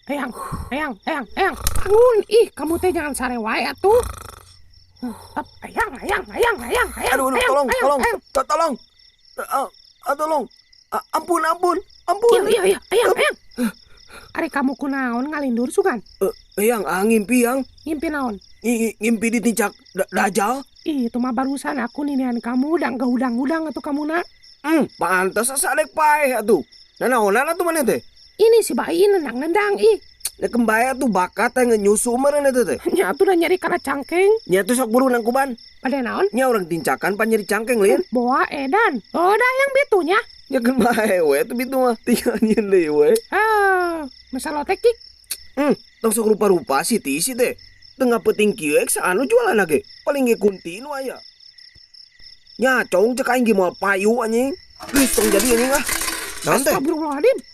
Eyang, eyang, eyang, eyang, bangun. Ih, kamu teh jangan sare wae atuh. Up, eyang, eyang, eyang, eyang, eyang, Aduh, aduh, eyang, tolong, eyang, tolong, eyang. Tolong. Tolong. Ah, ampun, ampun, ampun. Iya, eyang, eyang. Ari kamu kunaon ngalindur sugan? Eyang, ah, ngimpi, Yang. Ngimpi naon? Ngimpi ditincak dajal. Ih, itu mah barusan aku ninian kamu dang gehudang-hudang atuh kamu nak. Pantes asa dek paeh atuh. Nah, naonan atuh maneh teh? Ini si bayi nendang-nendang ih. Da kembaya tuh bakat teh nyusu meureun eta teh. Nya atuh da nyeri kana cangkeng. Nya tuh sok buru nangkuban. Pada naon? Nya urang tincakan pan nyeri cangkeng lain. Boa edan. Oh, dah yang bitunya. Nya keun bae we tuh bitu mah. Tinggal nyieun deui we. Ah, masalah tekik. Tong sok rupa-rupa si tisi teh. Tengah peuting kieu ek anu jualan ge. Paling ge kunti nu aya. Nya cong cek aing ge moal payu anjing. Geus tong jadi anjing ah. Naon teh? Astagfirullahaladzim.